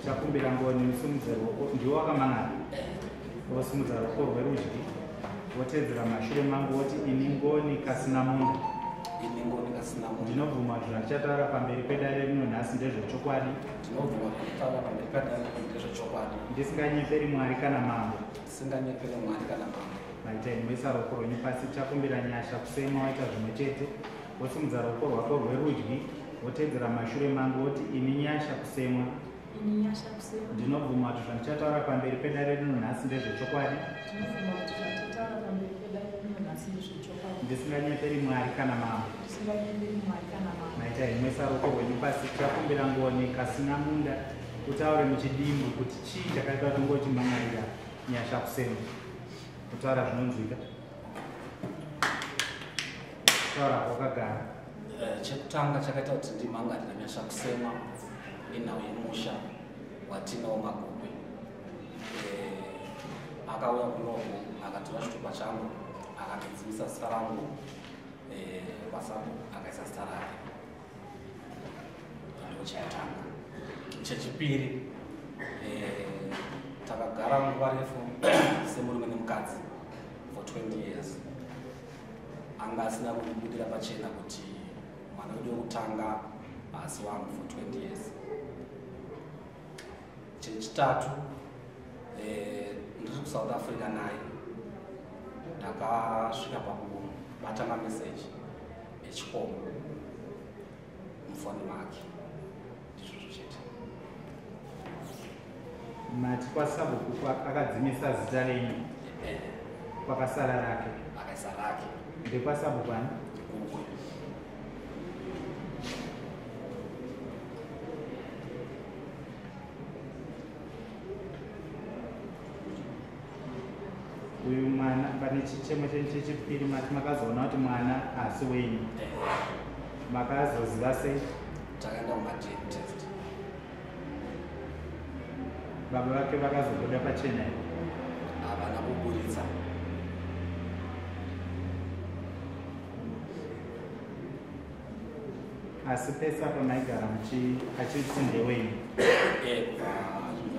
Chakumbira Ngoni usimudze ruoko, ndiwe wakamangara. Wosimudza ruoko rwerudyi, wotedzera mashure mangu woti ini Ngoni kasina munda. Ini Ngoni kasina munda. Ndinobvuma kuti zvandichataura pamberi pedare rino nhasi ndezvechokwadi. Ndinobvuma zvanditaura pamberi pedare rino ndezvechokwadi. Ndisinganyeperi Mwari kana mambo. Ndisinganyeperi Mwari kana mambo. Maita henyu, moisa ruoko rwenyu pasi. Chakumbira Nyasha kusema waita zvimwe chete. Wosimudza ruoko rwako rwerudyi, wotedzera mashure mangu woti ini Nyasha kusemwa. Ini Nyasha kusemwa. Ndinobvuma kuti zvandichataura pamberi pedare rino nhasi ndezvechokwadi. Ndinobvuma kuti zvandichataura pamberi pedare rino nhasi ndezvechokwadi. Ndisinganyeperi Mwari kana mambo. Ndisinganyeperi Mwari kana mambo. Maita henyu, moisa ruoko rwenyu pasi. Chakumbira Ngoni kasina munda utaure muchidimbu kuti chii chakaita kuti ungochimhan'arira Nyasha kusema. Kutaura zvinonzwika. Taura kwakagara. Chekutanga chakaita kuti ndimhan'arire Nyasha Kusemwa inhau yemusha watinawo Magugwe. Akauya kunoku akatora chitupa changu akatodzimisa zita rangu kwasabu akaisa zita rake. Ndo chekutanga. Chechipiri, takagara nguva refu semurume nemukadzi for 20 years. Anga asina kundibudira pachena kuti mwana wedu wekutanga haasi wangu for 20 years. Chechitatu, ndiri kuSouth Africa naye ndakasvika pakubata mameseji echikomo mufoni make. Ndizvozvo chete. Mati kwasabhuku akadzimisa zita renyu, kwakasara rake. Akaisa rake. Ndekwasabhuku ani? Gugwe. Uyu mwana pane chichemo chenyu chechipiri mati makazoona kuti mwana haasi wenyu. Makazoziva sei? Takaenda kuma-DNA test. Baba vake vakazobuda pachena here? Havana kuburitsa. Asi pese apo maigara achiti ndewenyu? Kubva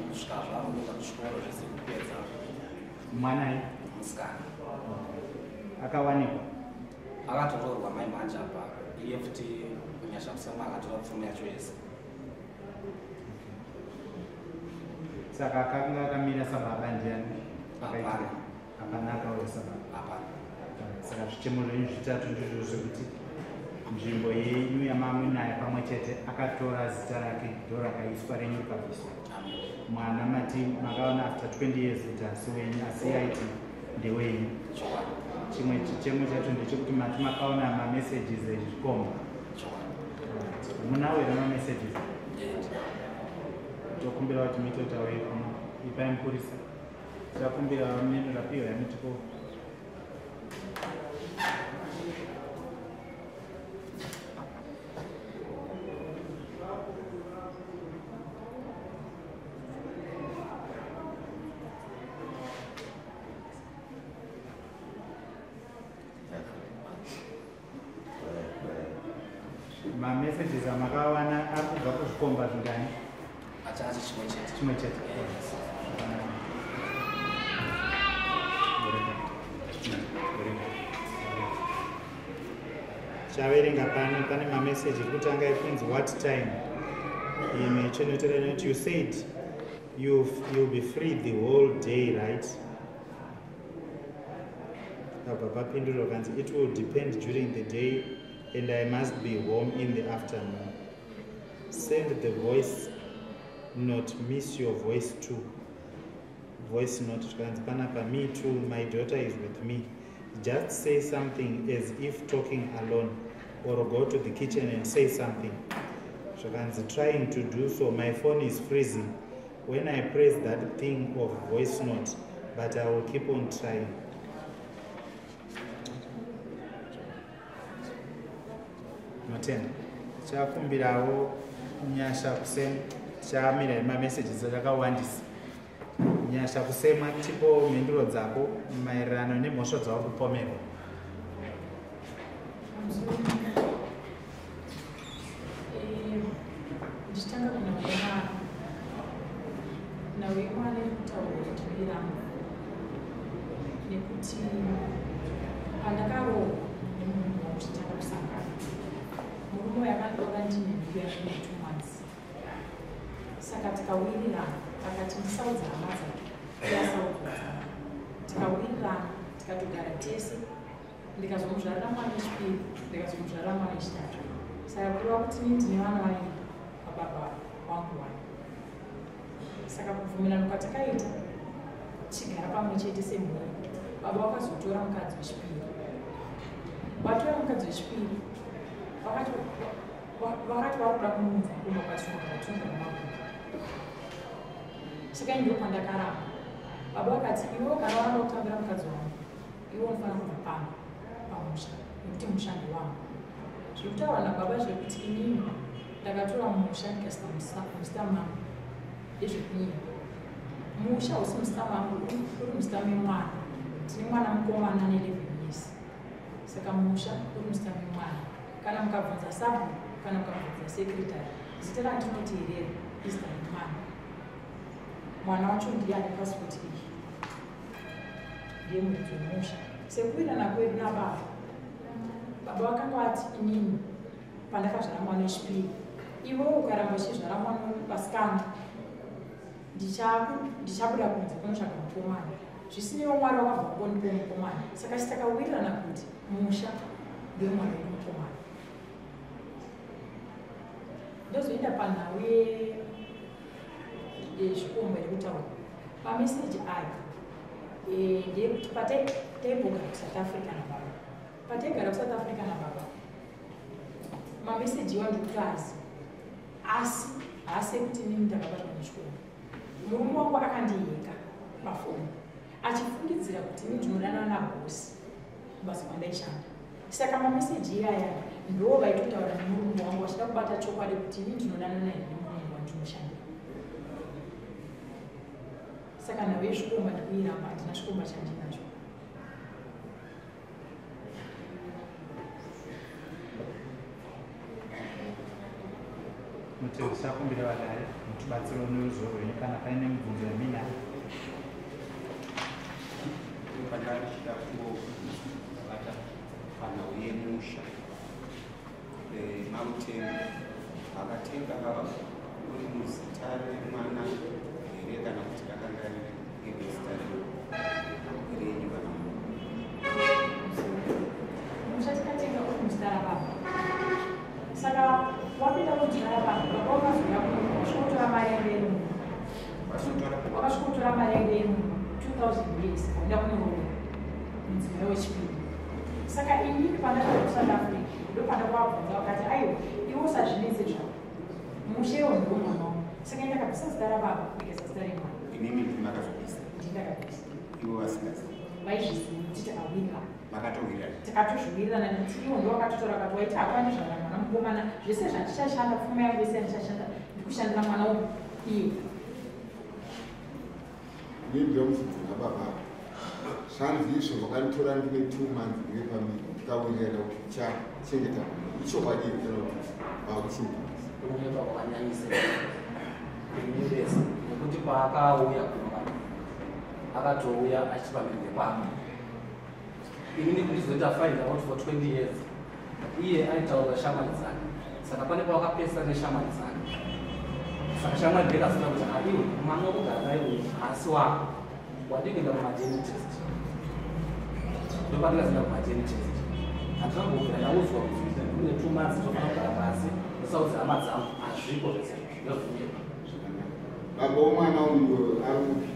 kusvika zvakuenda kuchikoro zvese kupedza. Mwanai? Musikana. Akawanikwa? Akatoroorwa mai manje apa. Iye futi Nyasha Kusemwa akatora pfuma yacho yese. Saka akanga akamira sababa ndiani? Hapana. Hapana akauya sababa. Hapana. Saka zvichemo zvenyu zvitatu ndizvo zvekuti nzvimbo yenyu yamamunayo pamwe chete akatora zita rake ndo rakaiswa renyu rikabviswa. Mwana mati makaona after 20 years kuti asi wenyu, asi aiti ndewenyu. Chokwadi. Chimwe chichemo chacho ndechekuti mati makaona mamessages ezvikomba. Chokwadi. Munawo here mamessages? Tokumbira kuti muite kuti auye kuno. Ipai mupurisa. Takumbira vamene rapiwa yamitiko. Mamessages amakawana ari kubva kuzvikomba zvingani? Achachi chimwe chete. Chimwe chete. Chaverenga pano pane mameseji iri kutanga ekunzi what time. Imwe chinotora inoti you said you'll be free the whole day, right? Abva papindurwa kanzi it will depend during the day and I must be home in the afternoon. Send the voice note, miss your voice too. Voice note zvikanzi panapa me too, my daughter is with me. Just say something as if talking alone or go to the kitchen and say something. Zvikanzi trying to do so, my phone is freezing when I press that thing of voice note, but I will keep on trying. Notenda. Chakumbirawo Nyasha Kusema, chamira mamessages akawandisa. Nyasha Kusema, tipo mhinduro dzako maererano nemhosva dzauri kupomerwa. Ndichitanga kunhau Nhau yemwana iri kutaurwa kuti ndinoiramba, nekuti pandakarohwa nemurume wangu tichitanga kusangana, murume uyu akandiroora ndine mhiko yazvine 2 months. Saka tikawirirana, akati ndisaudza hama dzake, iye asaudzwa dzangu. Tikawirirana, tikatogara tese, ndikazomuzvarira mwana wechipiri, ndikazomuzvarira mwana wechitatu. Saka kureva kuti inini ndine vana vaviri pababa vangu vana. Saka kubvumirana kwatakaita tichigara pamwe chete semhuri, baba vakazotora mukadzi wechipiri. Vatora mukadzi wechipiri, vakati vari kuda kumuunza kumba kwatinogara, tinogara maguta. Saka ini ndopandakaramba. Baba vakati, iwewe kana waramba kutambira mukadzi wangu, iwe unofanira kubva pano pamusha, nekuti musha ndewangu. Zviri kutaurwa nababa zvekuti inini ndakatora musha ndikaisa muzita mangu, ndezvekunyika. Musha hausi muzita mangu, uri muzita memwana. Tine mwana mukomana ane 11 years. Saka musha uri muzita memwana. Kana mukabvunza sabhuku, kana mukabvunza secretary, zita randinoteerera izita remwana. Mwana wacho ndiye ane pasipoti iyi, ndiye muridzi wemusha. Sekuwirirana kwedu nababa, baba vakanga vati inini pandakazvara mwana wechipiri, iwewe ukaramba uchizvara mwana wevasikana, ndichabuda kunze kunotsvaga mukomana. Zvisineiwo Mwari wakabva kungondipa mukomana. Saka takawirirana kuti musha ndewemwana wedu mukomana. Ndozoenda panhau yezvikomba iri kutaura pameseji ayo, ndeyekuti pataimbogara kuSouth Africa nababa, pataigara kuSouth Africa nababa, mameseji iwa ndikutoaziva, asi haasi ekuti inini ndakabatwa nechikomba. Murume wangu akandiheka pafoni achifungidzira kuti ini ndinodanana nabhosi kubasa kwandaishanda. Saka mameseji iyaya ndo vaitotaura nemurume wangu vachida kubata chokwadi kuti ini ndinodanana naye nemurume wandinoshandira. Saka nhau yezvikomba ndikuiramba, handina chikomba chandinacho. Tisakumbira vadare mutibatsiro neruzivo rwenyu kana paine mibvunzo yamuinayo. Pandanga ndichida kungobata panhau yemusha. Mamutenga akatenga uri muzita remwana here kana kuti rakanga riri muzita renyu kana musha? Tikatenga uri muzita rababa. Saka wapinda muzita rababa, baba wakazouya kuno wasvikotora mari yangu yemunhu, wakasvikotora mari yangu yemunhu 2000 US, waenda kunoroora mudzimai wechipiri. Saka inini pandakauya kuSouth Africa ndopandakavabvunza, vakati aiwa, iwe usazvinetse zvako, musha iwo ndiwo mwana wangu. Saka ndakabvisa zita rababa ndikaisa zita remwana. Inini ndimakazobvisa? Ndindakabvisa. Ivo vasingazivi? Vaizviziva kuti takawirirana. Makatowirirana? Takatozviwirirana, nekuti ivo ndo vakatotora vakati waita akwandizvara mwana mukomana, zvese zvandichashanda, pfuma yangu yese yandichashanda ndikushandira mwana uyu iye. Ndinomufunza baba, zvanzi izvo vakanditora ndine 2 months ndine pamiri, tikawirirana kuti tichachengeta mwana. Ichokwadi here kana kuti vakuchengeta? Kunyepa kwakanyanyisa, kunyepesa, nekuti paakauya kumba akatouya achiti pamhiri pako. Inini kundizoita find out for 20 years, iye aitaura shamwari dzake. Saka pane pawakapesa neshamwari dzake, saka shamwari ndekazoita kuti aiwe mwana wekugara naye uyu haasi wako, wadikuenda kumaDNA test. Ndopandikazoenda kumaDNA test. Handina kumbobvira ndaudzwa kuti ndine 2 months tofanira kugara pasi ndisaudze hama dzangu. Hazviko zvese izvozvo, ndozvinyepa. Baba womwana uyu ari kupi?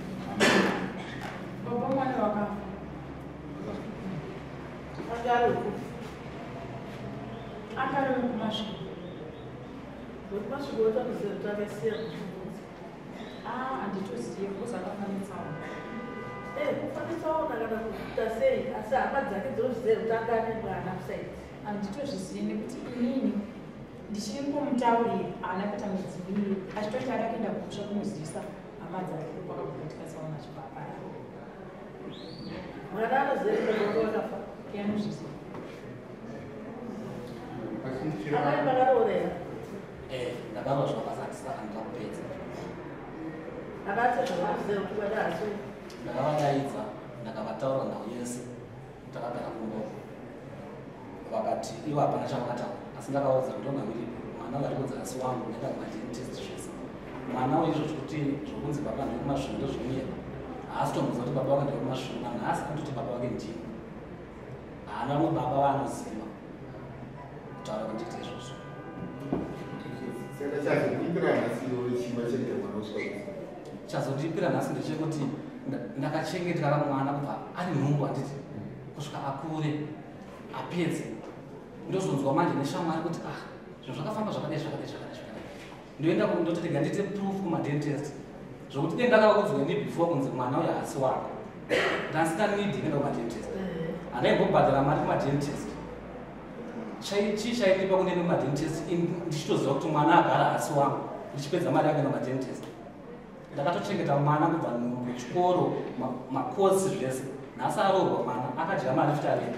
Baba womwana wakafa. Anga ari kupi? Anga ari kuMasvingo. Nokuti Masvingo watakuziva kuti akasiya kuchibvunza. Ah, handitozivi because akafanitsawo. Kufanitsaona kana kuita sei, asi hama dzake dzinozviziva kuti anga ane mwana kusaidi. Handitozvizivi nekuti inini ndichingomutaurira haana kuita mwedzi miviri achitoti ada kuenda kumusha kunozivisa hama dzake, kwakabva tsaona achibva aparara. Mwana anoziva kuti baba vakafa? Anozviziva. Amai makaroora here? Ndakaroora zvakasati, saka handina kupedza. Havati zvavaziva kuti mwana haasi. Ndakavadaidza, ndakavataura nhau yese, takagara kumboko. Vakati ivo hapana chavakataura, asi ndakavaudza kuti ndonga iripo mwana vari kunzi asi wangu, ndaenda kumaDNA test zvese. Mwana uyu izvo zvekuti zvokunzi baba ndekuMasvingo ndozvinyeba, haasi tomboziva kuti baba vake ndekuMasvingo. Nanhasi anototi baba vake ndini, haana vamwe baba vaanoziva kutaura kundiita izvozvo. Saka chazondipira nhasi iwe chimba chete mwana usvika. Chazondipira nhasi ndechekuti ndakachengetera mwana kubva ari nhumbu, handiti, kusvika akure apedze. Ndozonzwa manje neshamwari kuti ah, zvinhu zvakafamba zvakadai zvakadai zvakadai zvakadai. Ndoenda ndoti rega ndiite proof kumaDNA test, zvokuti dei ndakaudzwa ini before kunzi mwana uyu haasi wako, ndasina need inoenda kumaDNA test, handaimbobhadhara mari kumaDNA test. Chii chaindipa kunene kumaDNA test ndichitoziva kuti mwana agara haasi wangu, ndichipedza mari yangu kumaDNA test? Ndakatochengeta mwana kubva muchikoro, makosi zvese. Nhasi aroorwa mwana, akadya mari futi arega,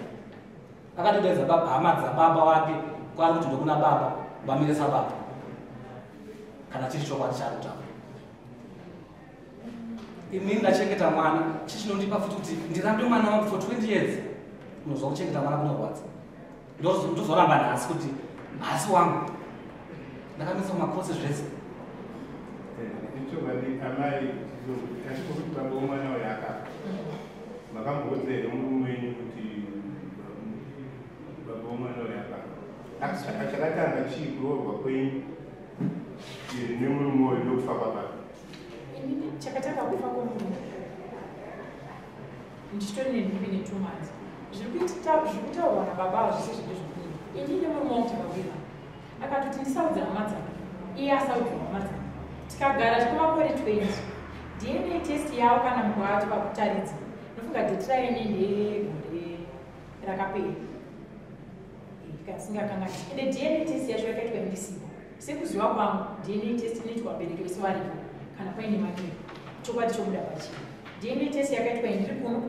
akatodaidza hama dzababa wake kwaari kuti ndokuna baba vamire sababa, kana chiri chokwadi chaari kutaura. Inini ndachengeta mwana, chichinondipa futi kuti ndirambe mwana wangu for 20 years? Unozwa kuchengeta mwana kunorwadza. Ndozoramba nhasi kuti hasi wangu, ndakamisa makosi zvese. Ichokwadi amai, tasvika kuti baba womwana uyu akafa, makamboudza here murume wenyu kuti baba womwana uyu akafa? Chakatanga chii, kuroorwa kwenyu nemurume uyu ndokufa kwababa? Inini chakatanga kufa kwomurume ndichitori nenhumbi ne2 months. Zviri kutaurwa nababa hazvisi zvinhu zvokudini. Inini nemurume wangu takawirana, akatoti ndisaudza hama dzake, iye asaudza hama dzake. Tikagara kwemakore 20. DNA test yavo kana mukavati vakutaridza, ndofunga date raine ndegore rakapera kasingakanganisi. Ende DNA test yacho yakaitwa ndisipo. Sekuziva kwangu, DNA test inoitwa vabereki vese varipo kana paine manyero, chokwadi chobuda pachena. DNA test yakaitwa indiri kuno,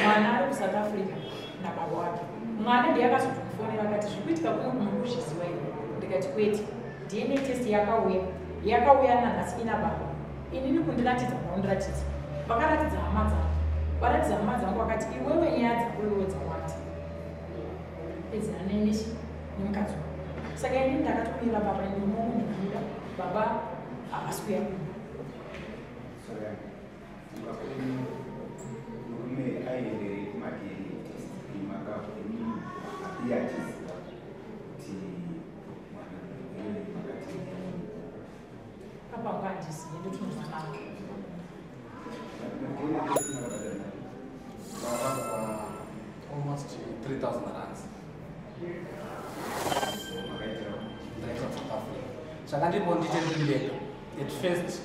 mwana ari kuSouth Africa nababa wake. Mwana ndiye akazotomufonera akati, "Zviri kuitika kuno kuno kuzviziva here?" Ndikati, "Kwete." DNA test yakauya, yakauya nanhasi ina baba. Inini kundiratidza kwaundiratidza, vakaratidza hama dzangu, varatidza hama dzangu vakati, "Iwewe nyaya dzako iwewe dzawanda, pedzana nenishi nemukadzi wako." Saka inini ndakatomirira baba, murume wangu ndinomuda, baba havasi kuya kuno. Sorry, funga kwenyu murume aienderei kumaDNA test makavhuni iye achiziva kuti mwana iye makati? Papa wangu handizivi, ndotinonzwa navo. MaDNA test makabhadhara mari? Ndakabhadhara almost 3000 rands. Makaitira? Ndaita South Africa. Chakandipo ndiite ndiri ndega. At first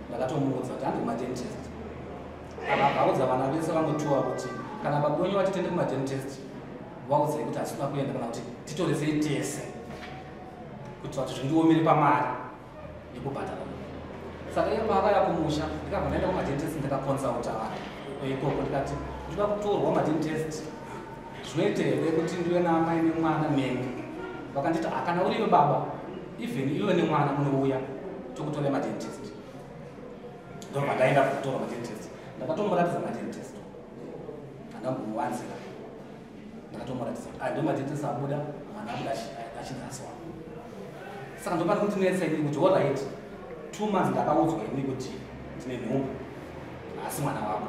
ndakatomuudza kuti handi kumaDNA test. Akabva audza vana vese vangotiwa kuti kana baba wenyu vati tende kumaDNA test, vaudzei kuti hasina kuenda, kana kuti titoresei tese kuitira kuti zvindiomere pamari yekubhadhara. Saka iye paakauya kumusha, ndikabva ndaenda kumaDNA test, ndikaconsulta vanhu ikoko, ndikati ndinoda kutorwa maDNA test, zvinoita here kuti ndive naamai nemwana menge? Vakanditi, "Ah, kana uriwe baba, even iwe nemwana munouya tokutora maDNA test." Ndobva ndaenda kutora maDNA test. Ndakatomuratidza maDNA test, handambomuwanzira. Ndakatomuratidza kuti aya ndo maDNA test abuda, mwana abuda achinzi asi wangu. Saka ndopari kundinetsa inini kuti alright, 2 months ndakaudzwa ini kuti ndine nhumbu, haasi mwana wako,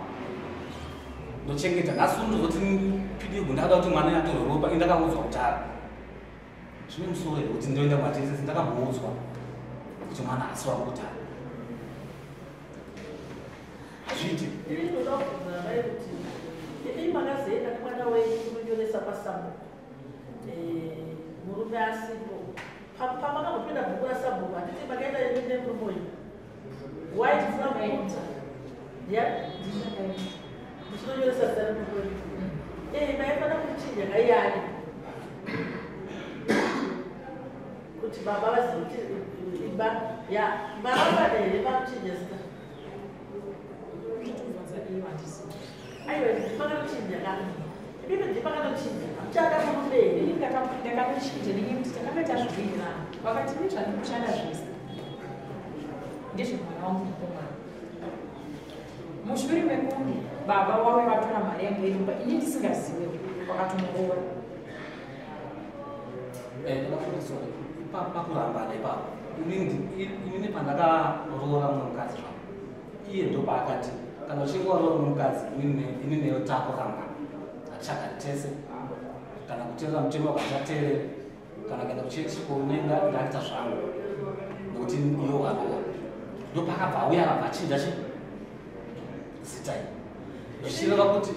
ndochengeta. Nhasi ndozoti pidigu, ndakada kuti mwana atorwe ropa, ini ndakaudzwa kutara. Zvine musoro here kuti ndoenda kumaDNA test ndakamboudzwa kuti mwana haasi wako kutara? Hazviiti. Ini ndinoda kubvunza mai kuti imi makazoenda nemwana wenyu kunonyoresa pasabhuku, murume asipo. Pamakambopinda bhuku rasabhuku, handiti makaenda imi nemurume uyu? Why tisina kubvunza ya muchinonyoresa zita remurume wenyu? Maifanira kuchinja kaiyani kuti baba vazive kuti imba ya marambana here makuchinja zita? Ndotobvunza iyo, handizivi. Aiwa, ndipakanochinja ka imimi, ndipakanochinja muchada murume here? Ini ndakatochinja nenyaya yekuti takakaita zvokuwirirana. Vakati ini zvandiri kushanda zvese ndezvemwana wangu mukomana. Mushure mekunge baba wave vatora mari yangu yekumba, ini ndisingazive, vakatomuroora. Ndakafunga pakurambana ipapo, inini pandakaroora mumwe mukadzi zvangu, iye ndopaakati kana uchinge waroora mumwe mukadzi, ini neyo takurambana, hatichagari tese, kana kuteerera mutemo wakatichateerere, kana kuenda kuchechi kunoenda ndakuita zvangu nekuti iwe waroora. Ndopakabva auya akabva achinja chi zita iri, zvichireva kuti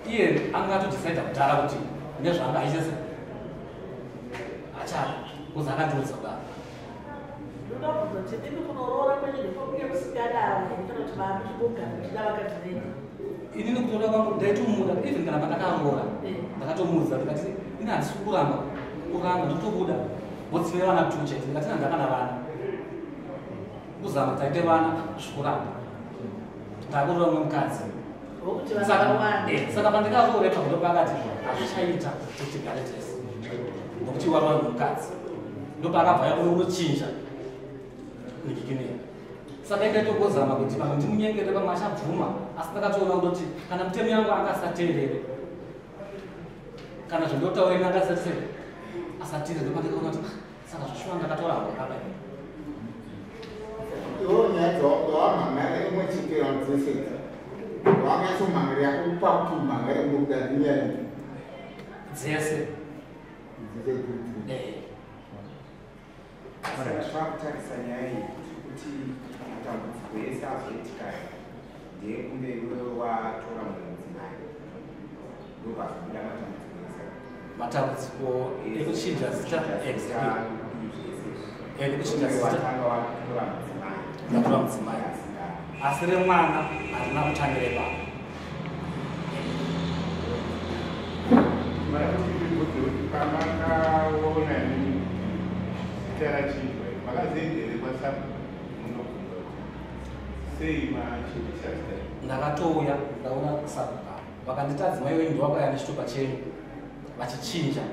iye anga atodhisaidha kudhara kuti nezvaanga aitese achada, kuzi akandiudza kudaro. Ndoda kubvunza kuti imi kunoroora kwenyu ndekunge musikadawo here, kana kuti maamuchingogara muchida vakadzi venyu? Inini kutoda kwangu ndaitomuda. Even kana pandakaroora, ndakatomuudza ndikati ini handisi kuramba, kuramba ndotobuda botsine vana two chete. Ndikati handakana vana, kuzama kuti aite vana zvikuramba, ndakuroora mumwe mukadzi. Wokuti vana wani. Saka pandikaroora ipapo ndopakati hazvichaita kuti tigare tese nokuti waroora mukadzi. Ndopaakabva yaunochinja nikikinei. Saka indaitogozama kuti pamwe ndimunyengere, pamwe achabvuma, asi ndakatoona kutoti kana mutemo yangu angasateerere, kana zvandotaura ini angasatise asatire. Ndopandikaona kuti ah, saka zvashuwa ndakatorambwa kapa. Iwo nyaya dzawamhangara imwe chete dzese wangatsomhangarira kupa kuti mhangare unokuda nenyaya ipi? Dzese. Dzese dziri. Saka twakutarisa nyaya iyi kuti matambudziko ese azoitika ndeyekunge iwe watora mumwe mudzimai, ndopazobuda matambudziko ese. Matambudziko ekuchinja zita, exactly. Nekuchinja zita. Watanga watora mudzimai. Ndatora mudzimai, asi remwana harina kutangira ipapo. Mara kuti ndibvunze kuti pamakaona inini zita rachinjwa, makazoenda here kwaSabhuku munobvunza kuti sei machinjisa zita iri? Ndakatouya ndikaona sabhuku, vakanditi adzimai wenyu ndovakauya nechitupa chenyu vachichinja,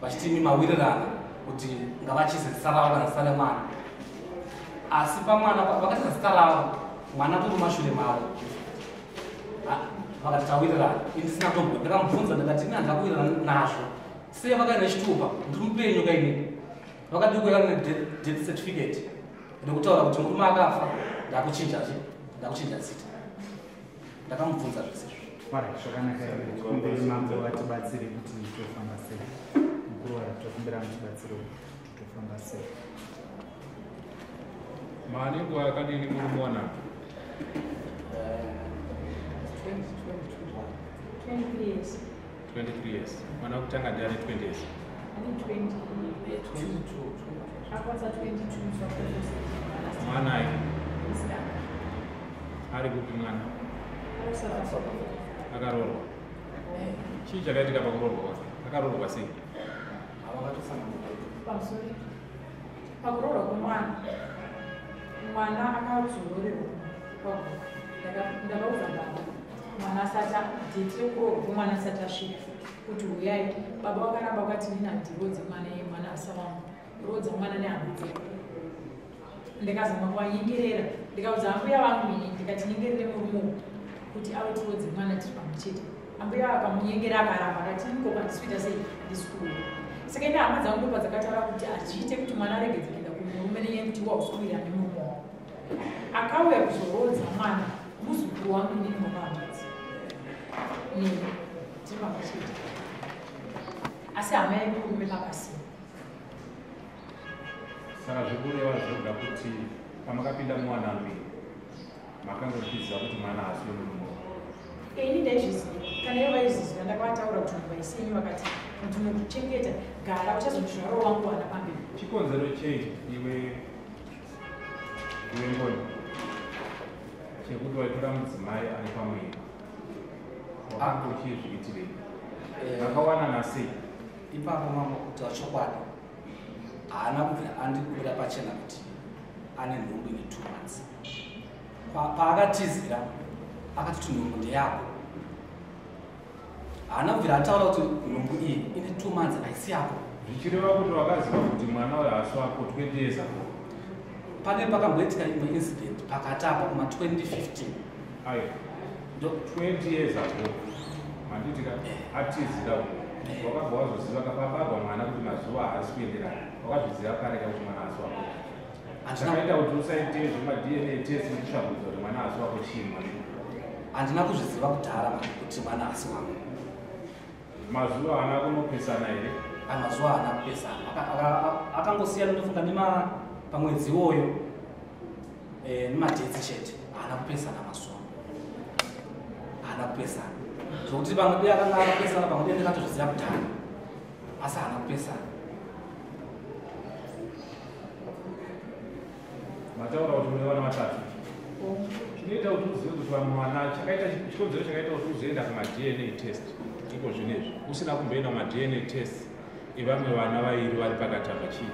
vachiti imi mawirirana kuti ngavachise zita ravo kana zita remwana. Asi pamwana vakatisa zita ravo, mwana turi mumashure mavo. Vakati tawirirana, ini ndisina kutombo. Ndakamubvunza ndikati ini handina kuwirirana nazvo, sei vakaenda nechitupa? Ndiri mupenyu kaini. Vakadi kuuya nedeath certificate nekutaura kuti murume akafa, ndakuchinja chi ndakuchinja zita. Ndakamubvunza zvese izvo. Alright, zvakanaka. Tikumbire mambo vatibatsire kuti tofamba sei. Mukuru wari, tokumbira mutibatsire kuti tofamba sei. Mane nguva yakadini muri muwanano? 20, 20, 23 years. 23 years. Mwana wekutanga ndiane 20 years? Ane 20. 22. Akwanisa 22 zvakuti. Mwana ai? Musikana. Ari kupi mwana? Ari South Africa. Akaroorwa? Chii chakaitika pakuroorwa kwake? Akaroorwa sei? Havakatosangana. Pamusoro, pakuroorwa kwemwana, mwana akadzororerwa kwaguka. Ndakaudza baba mwana asati, date rekuroorwa kwemwana asati asvika, kuti uyai. Baba vakaramba, vakati nini handirodze mwana, iye mwana asawangu, rodza mwana nehama dzeko. Ndikazama kuvanyengerera, ndikaudza ambuya vangu ini, ndikati nyengerere murume uyu kuti ave tirodze mwana tiri pamwe chete. Ambuya vakamunyengera, akaramba, akati iniko pandisi sei, ndisi kuuya. Saka ine hama dzangu ndopa dzakataura kuti hazviite kuti mwana aregedze kuenda kumurume nenyaya yekuti wausiwira nemurume wako. Akauya kuzorodza mwana muzukuru wangu, inini mamahamedzi nini tiri pamwe chete, asi hama yemurume papasina. Saka zvekureva zvoga kuti pamakapinda muwanano iyi makanga muchiziva kuti mwana haasi wemurume wako? Ini ndaizviziva, kana ivo vaizviziva. Ndakavataura kuti vaiseni, vakati ndinokuchengeta, gara uchazondizvaro wangu wana pamberi. Chikonzero chei iwe Ngoni chekuti waitora mudzimai ane pamuviri? Wakanga uchizviitirei? Vakawanana sei? Ipapo mambo, kutaura chokwadi, haana kubvira andikubuda pachena kuti ane nhumbu ine 2 months. Paakatizira akatoti nhumbu ndeyako. Haana kubvira ataura kuti nhumbu iyi ine 2 months haisi yako. Zvichireva kuti wakaziva kuti mwana uyu haasi wako 20 years ago? Pane pakamboitika imwe incident. Pakati apa kuma 2015. Ayo, 20 years ago manditi ka atizira uko wakabva wazoziva kapabagwa mwana kuti mazuva haasi kuenderana. Wakazviziva kare ka kuti mwana haasi wako? Chakaita kuti usaite zvemaDNA test nekutsvagudza kuti mwana haasi wako chii mwana? Handina kuzviziva kudhara kuti mwana haasi wangu. Mazuva haana kunopesana here? Mazuva haana kupesana, akangosiyana ndofunga nema pamwedzi iwoyo nemadates chete. Haana kupesana mazuva, haana kupesana zvokuti pamwe dei akanga akapesana, pamwe dei ndakatozviziva kudhara, asi haana kupesana. Mataura kuti mune vana vatatu. Chinoita kuti uzive kuti vamwe vana, chakaita chikonzero chakaita kuti uzoenda kumaDNA test iko zvinezvi usina kumboenda kumaDNA test evamwe vana vairi vari pakati apa chii?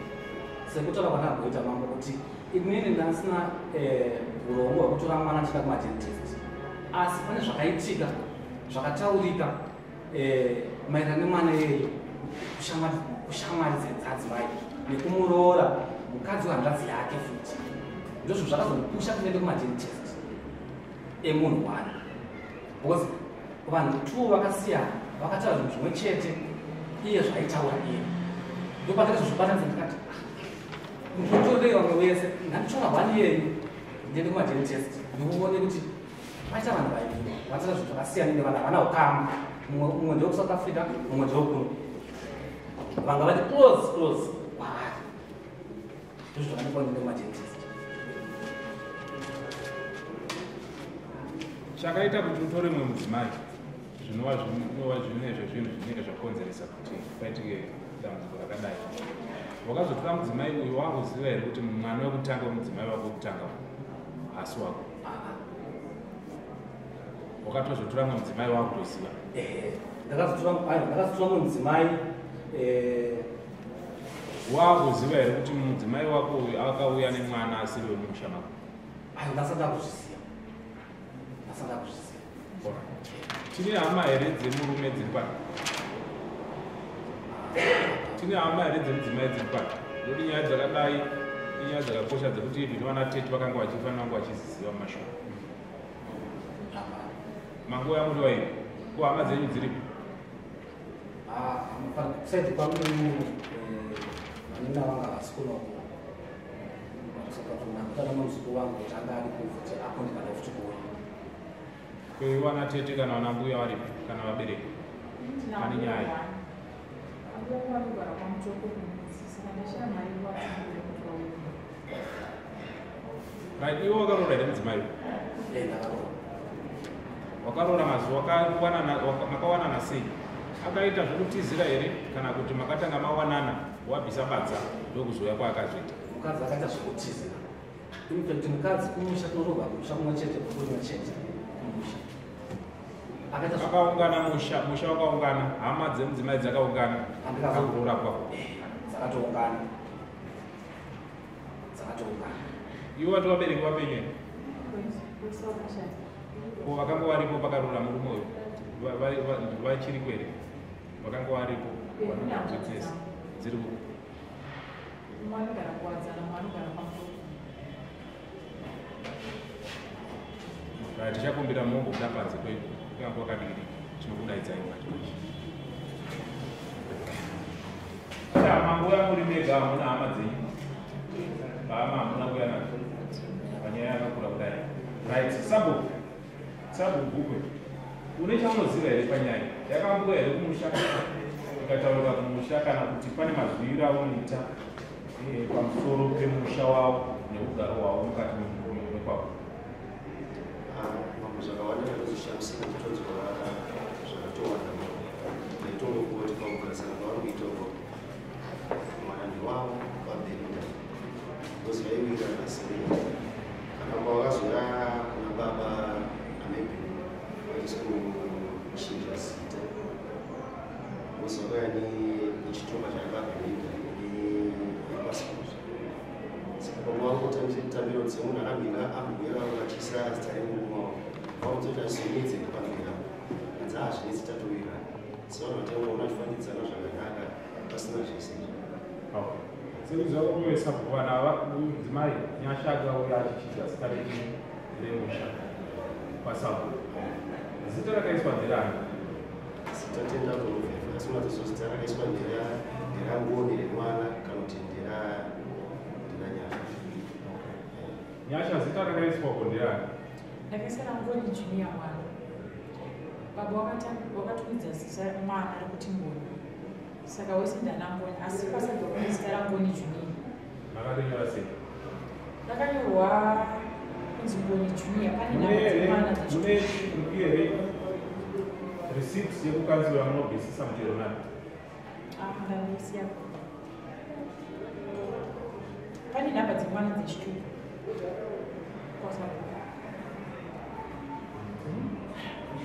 Sekutaura kwandamboita mambo, kuti inini ndasina urongwa hwekutora mwana ndichida kumaDNA test, asi pane zvakaitika zvakataurika maererano nemwana iyeye kushamwari dzadzimai nekumuroora mukadzi wehanzvadzi yake futi. Ndozvo zvakazondipusha kuenda kumaDNA test emunhu one, because vanhu two vakasiyana vakataura zvinhu zvimwe chete, iye zvaitaura iye. Ndopandakazozvibatanidza ndikati ndotorei vamwe vese, ndanditora one iyeyu ndiende kumaDNA test ndikuone kuti paita vanhu vaiviri vataura zvinhu zvakasiyana nevanhu havana ukama. Mumwe ndewekuSouth Africa, mumwe ndewekuno, vanga vari close close kwavari. Ndozvo zvakandipa ndiende kumaDNA test. Chakaita kuti utore mumwe mudzimai, zvinova zvimwe zvezvinhu zvinenge zvakonzeresa kuti paitike dambudziko rakadai, wakazotora mudzimai uyu wangoziva here kuti mwana wekutanga wemudzimai wako wekutanga haasi wako? Wakatozotora mumwe mudzimai wakutoziva? Ndakazotora mumwe mudzimai. Wakuziva here kuti mudzimai wako uyu akauya nemwana asiri wemumusha mako? Ayo, ndasada kuzviziva, ndasada kuzviziva. Tine hama here dzemurume dziri pano? Tine hama here dzemudzimai dziri pano? Nokuti nyaya dzakadai inyaya dzakakosha dzekuti even vana tete vakanga vachifanira kunge vachiziziva mumashoko. Manguva yamuri vairi, ko hama dzenyu dziripo? Side kwangu vanina vanga vasi kunoko, saka muzukuru wangu kuti anga ari kufuti akundikana futi kuona. Kwevana tete kana vana mbuya varipo kana vabereki pane nyaya? Vanogara kwaMutoko kumudzi, saka ndashaya mari yekuvatambira kuti vauye. Right, iwe wakaroora here mudzimai? Ndakaroora. Wakaroora mazuva makawanana sei? Akaita zvekutizira here kana kuti makatanga mawanana wabvisa badza ndokuzouya kwaakazoita? Mukadzi akaita zvekutizira. In fact mukadzi kumusha tinoroorwa kumusha kumwe chete, kumwe chete kumusha. Akaita Akaungana musha, musha wakaungana, hama dzemudzimai dzakaungana akuroora kwako? Dzakatoungana, dzakatoungana. Iwe wati vabereki vapenyu here? Ko vakanga varipo pakaroora murume uyu vachiriko here? Vakanga varipo vanonzwisisa dziri kupi? Mumwe anogara kuWadzana, mumwe anogara kwaMutoko. Right, tichakumbira mombobuda panze kwedu kunyange kwakadiki, tinokudaidzai manje manje. Manguva muri mega, hamuna hama dzenyu, hama hamuna kuuya nadzo panyaya yakakura kudai. Right, sabhuku, sabhuku Gukwe, une chaunoziva here panyaya yakambuya here kumusha, ikataurika kumusha, kana kuti pane mazwiro aunoita pamusoro pemusha wavo neugaro hwavo mukati mekwavo? Mambo, zvakawanda ndinozoshamisika nditonzwa zvakatowanda. Ndaitongokuti pakugarisana kwavari kuita uko mwana ndewavo vaBelinda, because vaiwirirana sei kana pavakazoya kuna baba aMabel vachisi kuchinja zita, because vakauya nechitupa chaBaba Belinda nepassport. Saka pamwe vangotambira kuti semunhu akambinga ambuya vavo vachiisa zita remurume wavo, vakudzoti azvinetse pamberi apo, anzi hazvinetsi, tatowirirana. Sevanhu vatanga vachifandidzana zvakanaka pasina zvese izvi. Sekuziva kwekuve sabhuku, vana ava, mudzimai Nyasha akauya achichinja zita renyu. kumusha kwasabhuku. Zita rakaiswa nderani? Zita Tenda Ruveve, asi unatoziva zita rakaiswa nderangoni remwana kana kuti nderanyasha. Nyasha, zita rakaiswa ko nderani? Ndakaisa rangoni Junior mwana. Baba wakatumidza zita mwana rekuti Ngoni, saka wese ndanangoni, asi kwasabva kune zita raNgoni Junior. Makarinyora sei? Rakanyorwa kunzi Ngoni Junior. Pane nhamba dzemwana. Mune here receipt yekukanzura munobvisisa mutero nayo? Ndandisiya. Pane nhamba dzemwana dzechitupa kwasabva.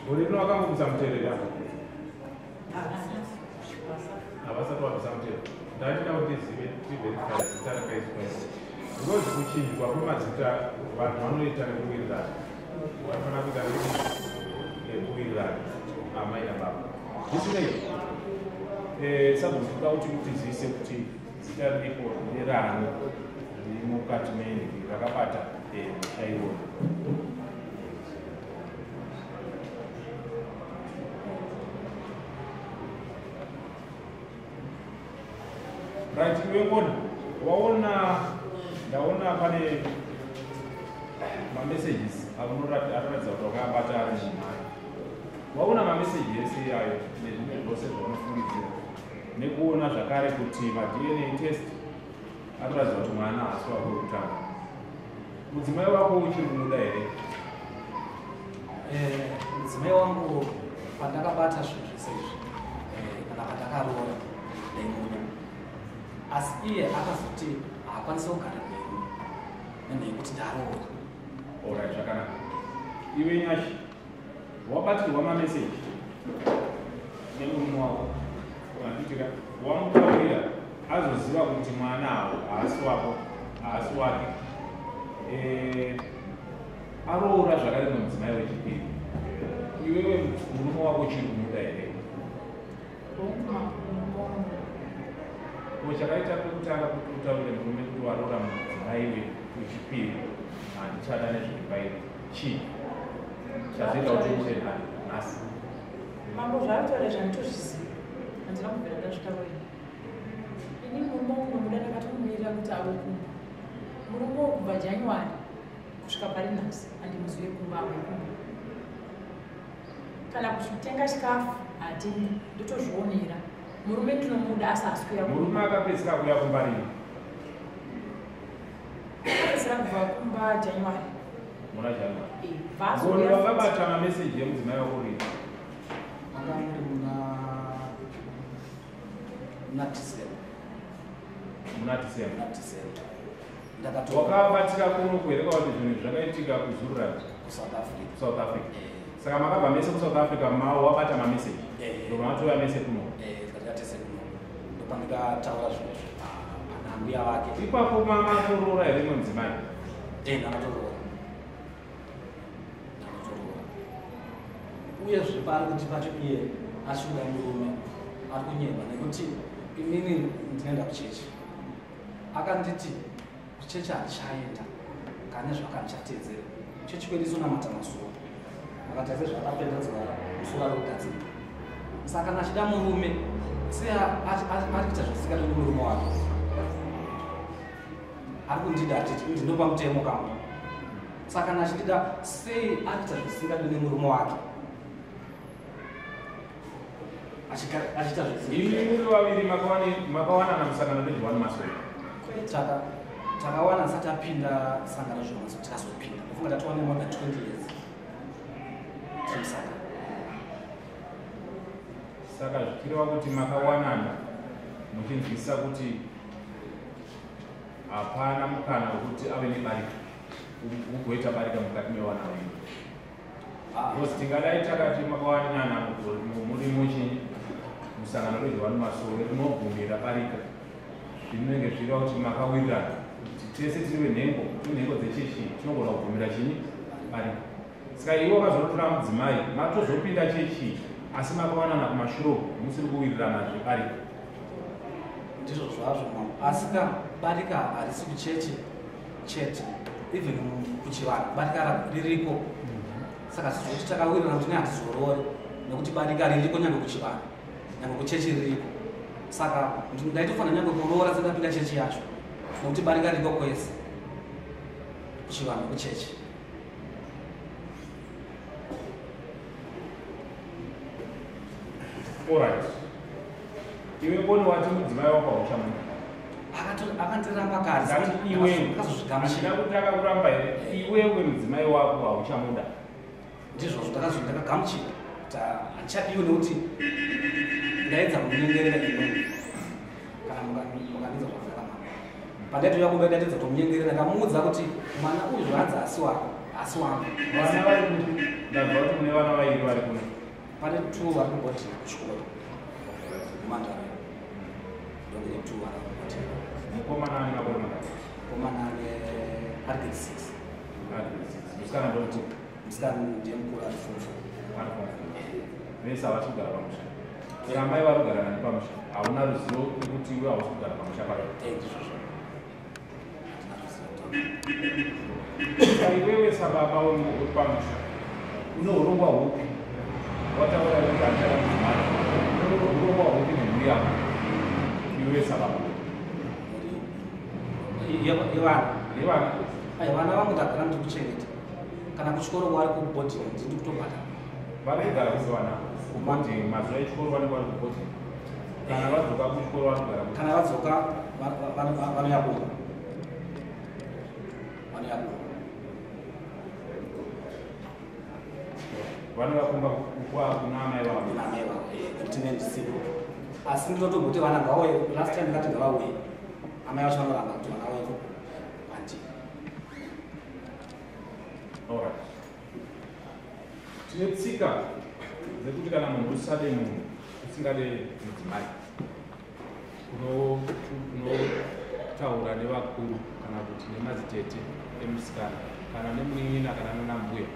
Gore rino vakangobvisa mutero here? Havasati vabvisa mutero. Ndandida kuti ndizive, tiverify zita rakaiswa iri, because kuchinjwa kwemazita vanhu vanoita nekuwirirana, vanofanira kuita nekuwirirana amai nababa. Zvisinei, sabhuku, kuti mutizivise kuti zita riripo nderani riri mukati menhiki rakabata musha iwoyo. Right, iwe Ngoni, waona, ndaona pane mamessages anoratidza kuti wakabata ari mumhari. Waona mameseji ese iyayo nezvimwe zvose zvaunofungidzira, nekuona zvakare kuti maDNA test anoratidza kuti mwana haasi wako wekutanga, mudzimai wako uchiri kumuda here? Mudzimai wangu, pandakabata zvinhu zvese izvi, kana pandakaroora, ndaimuda, asi iye akazoti haakwanisi kugara neni nenhau yekuti ndaroora. Alright, zvakanaka. Iwe Nyashi, wabatirwa mameseji nemurume wako, handitika? Wamutaurira, azoziva kuti mwana awo haasi wako, haasi wake. Aroora zvakare mudzimai wechipiri. Iwewe murume wako uchiri kumuda here? Ko chakaita pekutanga kuti utaurire murume kuti waroora mudzimai wechipiri, handichada nezvekubairi, chii chazoita kuti uite nhasi? Mambo, zvaataura zvanditozviziva, handina kubvira ndazvitaura ini. Murume wangu nomuda, ndakatomumirira kuti ave kumba. Murume wo kubva January kusvika pari nhasi handimuzive kumba, ave kumba. Kana kutenga chikafu hatengi, ndotozvionera. Murume ndinomuda, asi haasi kuuya kumba. Murume akapedzisira kuuya kumba rini? Akapedzisira kubva kumba January. Muna January? Eh, Ngoni, vaazouya. wakabata mameseji emudzimai wako rini? Anga muri muna December. Muna December? Muna December ndakato. Wakabatira kuno here kuti zvinhu zvakaitika kuZululand? KuSouth Africa. South Africa. Saka makabva mese kuSouth Africa, mao wabata mameseji? Eh. Ndobva matouya mese kuno? Eh, tikati tese kuno, ndopandikataura zvinhu izvi pana mbuya vake. Ipapo mamatoroora here imwe mudzimai? Eh, ndakatoroora, ndakatoroora. Uyezve paari kuti pacho iye achikuda murume, ari kunyeba, nekuti inini ndinoenda kuchechi. Akanditi kuchechi handichaenda kane zvakandichatedzera. Chechi kwedu isonamata masuo, akati ase zvakapenda dzivara musoro ari kugadzira. Saka kana achida murume, sei ari kuita zvasikadi nemurume wake? Ari kundida, atiti ndinopa mutemo kamwe. Saka kana achindida, sei ari kuita zvisingadi nemurume wake? Achiita Imi muri vaviri makawanana musangano reJohane Masowe? Takawana asati apinda sangano zvomaso. Tikazopinda, ndofunga tatova nemore than 20 years tiri musangano. Saka zvichireva kuti makawanana muchinzwisisa kuti hapana mukana wekuti ave nebarika, ugoita barika mukati mevana venyu, because tingadai takati makawanana muri muchi musangano reJohane Masowe rinobvumira barika, zvinenge zvireva kuti makawirirana kuti tese tiri venhengo, tiri nhengo dzechechi, tinogona kubvumira chinyi? Barika. Saka iwe wakazonotora mudzimai, matozopinda chechi, asi makawanana kumashure musiri kuwirirana zvebarika. Ndizvo zvazvo, mambo, asi ka barika harisi kuchechi chete. Even kuchivanhu barika ririko. Saka zvekuti takawirirana kuti nehatizorori nekuti barika ririko nyange kuchivanhu, nyange kuchechi ririko. Saka ndaitofanira nyange kuroora sendapinda chechi yacho nekuti barika ririko kwese kuchivanhu kuchechi. Alright. Iwe mboni wati mudzimai wako hauchamuda. Akandiramba kare. Ndati iwewe. Akazozvigamuchira. Handina kuti akakuramba here? Iwewe mudzimai wako hauchamuda. Ndizvozvo ndakagamuchira kuti handichadiwi nekuti ndaedza kumunyengerera imweni. Kana mukandidza zvakanaka. Pandaitouya kumba ndaitedza kutomunyengerera, ndakamuudza kuti mwana uyu zvaanzi asi wako, asi wangu. Vana vari kupi? Ndabva kuti mune vana vairi vari kuno. Pane 2 vari kubhodhi kuchikoro. Kumandara. Ndokune 2 vari kubhodhi. Mukomana ane makore mangani? Mukomana ane ari grade 6. Ari grade 6. Musikana ndoti? Musikana ndiye mukuru ari form 4. Ari form 4. Vese havasi kugara pamusha. Saka amai vari kugara nani pamusha? Hauna ruzivo rwekuti iwe hausi kugara pamusha pacho. Ndizvozvo. Saka iwewe sababa uri pamusha une urongwa hupi? Wataura kuti handichada mudzimai. Une urongwa hupi nemhuri yako? Iwewe sababa. Yevana. Yevana. Ai, vana vangu ndagara ndiri kuchengeta. Kana kuchikoro vari kubhodhi ndiri kutobhadhara. Vari kugara kupi vana? Kubhodhi, mazuva echikoro vanenge vari kubhodhi. Kana vadzoka kuchikoro vari kugara kupi? Kana vadzoka vanouya kumba. Vanouya kumba. Vanouya kumba kuna amai vavo. Kuna amai vavo, nekuti ndine ndisipo. Asi ndinotomboti vana ngavauye, last time ndakati ngavauye. Amai vacho vanoramba kuti vana vauye kwandiri. Alright. Tine tsika dzekuti kana munhu usade munhu, usingade mudzimai, unotaura nevakuru kana kuti nemadzitete emusikana kana nemunin'ina kana nanambuya.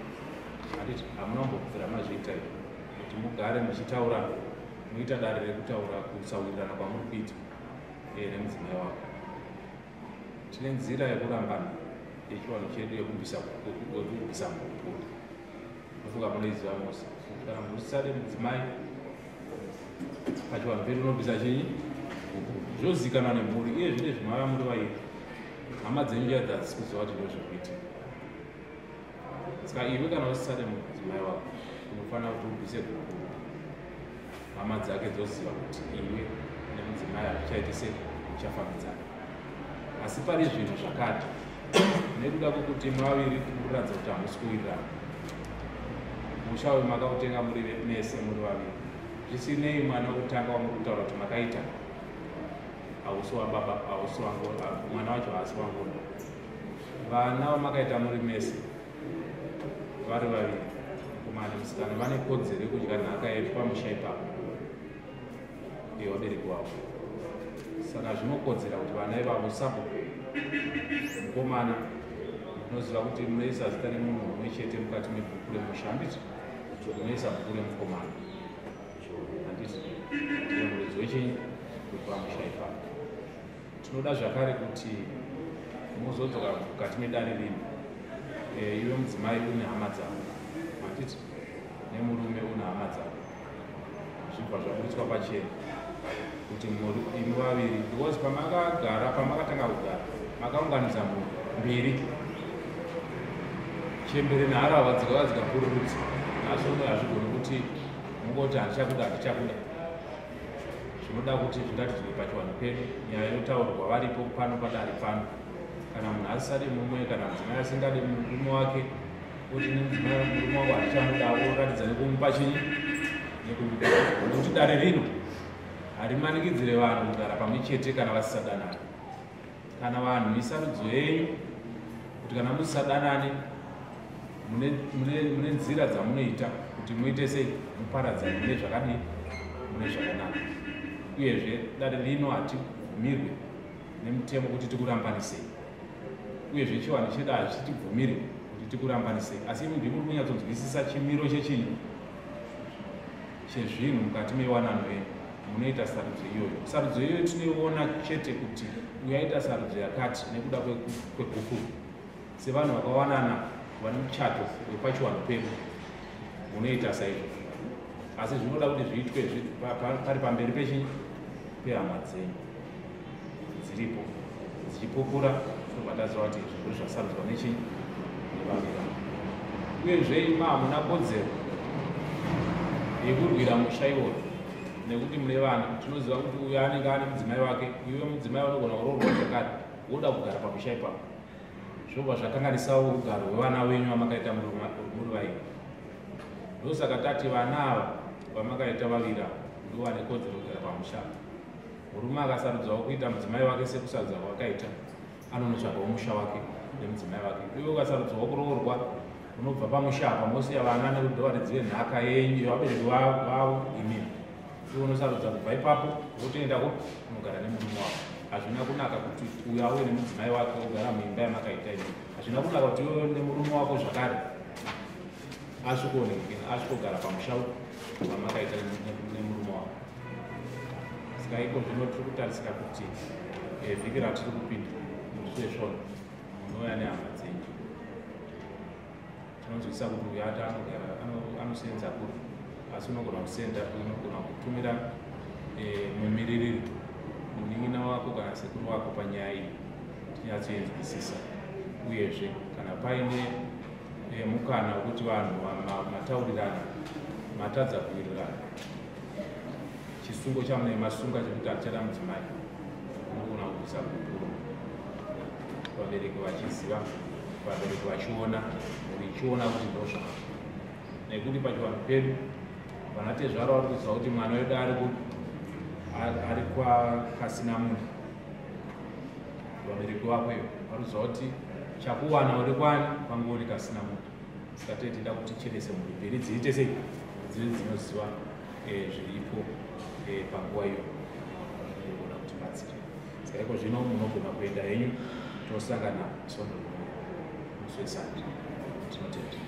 Handiti hamuna kumbobvira mazviita izvi kuti mugare muchitaura, muita dare rekutaura kusawirirana kwamuri kuita nemudzimai wako. Tine nzira yekurambana yechivanhu chedu yekubvisa gupuro. Ndofunga munoiziva mose. Kana munhu usisade mudzimai pachivanhu pedu unobvisa chinyi? Gupuro. Zvozikanwa nemhuri. Iye zvine zvimava muri vairi. Hama dzenyu chaidzo hadzisi kuziva kuti ndozviri kuitika. Saka iwe kana usisade mudzimai wako unofanira kuti ubvise gupuro. Hama dzake dzoziva kuti iwe nemudzimai hazvichaiti sei, muchafambidzana. Asi pane zvinhu zvakati nekuda kwekuti maviri kuratidza kuti hamusi kuwirirana. Musha uyu makautenga muri mese muri vaviri. Zvisinei mwana wekutanga wamuri kutaura kuti makaita hausi wababa, hausi wangu, mwana wacho haasi wangu. Vana vamakaita muri mese vari vaviri, mukomana nemusikana, vane kodzero yekudya nhaka yepamusha ipapo yevabereki vavo. Saka zvinokodzera kuti vana ivavo sapo mukomana munoziva kuti munoisa zita remunhu mumwe chete mukati mebhuku remusha, handiti? Munoisa bhuku remukomana, handiti? Ndiye muridzi wechinyi wepamusha ipapo. Tinoda zvakare kuti muzodzoka mukati medare rino. Iwe mudzimai une hama dzako, handiti? Nemurume une hama dzako. Zvibva zvaburitswa pachena kuti imi vaviri, because pamakagara, pamakatanga kugara, makaunganidza mhuri mbiri. Chembere neharahwa dzikauya dzikapururudza. Nhasi uno hazvigoni kuti mungoti handichakuda, handichakuda. Zvinoda kuti zviratidzwe pachivanhu pedu. Nyaya inotaurwa varipo pano padare pano. Kana munhu asisade mumwe, kana mudzimai asingade murume wake, kuti mudzimai murume wako handichamuda, oratidza nekumupa chinyi? Nekumupa. Nekuti dare rino harimanikidzire vanhu kugara pamwe chete kana vasisadanani. Kana vanhu isarudzo yenyu kuti kana musisadanani mune nzira dzamunoita kuti muite sei, muparadzane mune zvakadii, mune zvakanaka. Uyezve dare rino hatibvumirwe nemutemo kuti tikurambanisei. Uyezve chivanhu chedu hachitibvumiri kuti tikurambanisei. Asi imi ndimi muri kunyatsonzwisisa chimiro chechinyi chezvinhu mukati mewanano yenyu. Munoita sarudzo iyoyo. Sarudzo iyoyo tinoiona chete kuti uyaita sarudzo yakati nekuda kwegupuro. Sevanhu vakawanana vane muchato wepachiwanhu pedu, munoita saizvozvo, asi zvinoda kuti zviitwe pari pamberi pechinyi pehama dzenyu dziripo dzichipupura, tobva taziva kuti zvirwere zvasarudzwa nechinyi nevaviri. Uyezve ima hamuna kodzero yekurwira musha iwoyo nekuti mune vana. Tinoziva kuti uyo anenge ane mudzimai wake, iwe mudzimai unogona kuroorwa zvakare, woda kugara pamusha ipapo, zvinobva zvakanganisawo ugaro hwevana venyu vamakaita muri vairi. Ndosaka tati vana ava vamakaita vaviri ava ndo vane kodzero kugara pamusha. Murume akasarudzawo kuita mudzimai wake sekusarudza kwakaita, anonotsvagawo musha wake nemudzimai wake. Iwe ukasarudzawo kuroorwa, unobva pamusha apa, mosiya vana nekuti ndovaridzi venhaka yenyu yevabereki vavo imimi. Iwe unosarudza kubva ipapo wotoenda kunogara nemurume wako. Hazvina kunaka kuti uyo auye nemudzimai wake ogara muimba yamakaita imi. Hazvina kunaka kuti iwe nemurume wako zvakare asvikogara pamusha wamakaita nemurume wako. Saka iko zvino tiri kutarisira kuti vhiki ratiri kupinda musi wesvondo munouya nehama dzenyu. Tinonzwisisa kuti uyo ati anogara anosenza kure, asi unogona kusenda, unogona kutumira mumiririri, munin'ina wako kana sekuru wako panyaya iyi, tinyatsoinzwisisa. Uyezve kana paine mukana wekuti vanhu mataurirana matadza kuwirirana, chisungo chamunenge masunga chekuti hatichada mudzimai, unogona kubvisa gupuro vabereki vachiziva, vabereki vachiona, mhuri ichiona kuti ndozvazvo. Nekuti pachivanhu pedu vana tezvara vari kuziva kuti mwana wedu ari kwakasina munhu. Vabereki vako ivo vari kuziva kuti chakuwana uri kwani kwangori kasina munhu. Saka tei tida kuti tichenese mhuri mbiri dziite sei, dzive dzinoziva zviripo panguva iyo zvinogona kutibatsira. Saka iko zvino munogona kuenda henyu, tosangana svondo rinouya musi weSande. Tinotenda.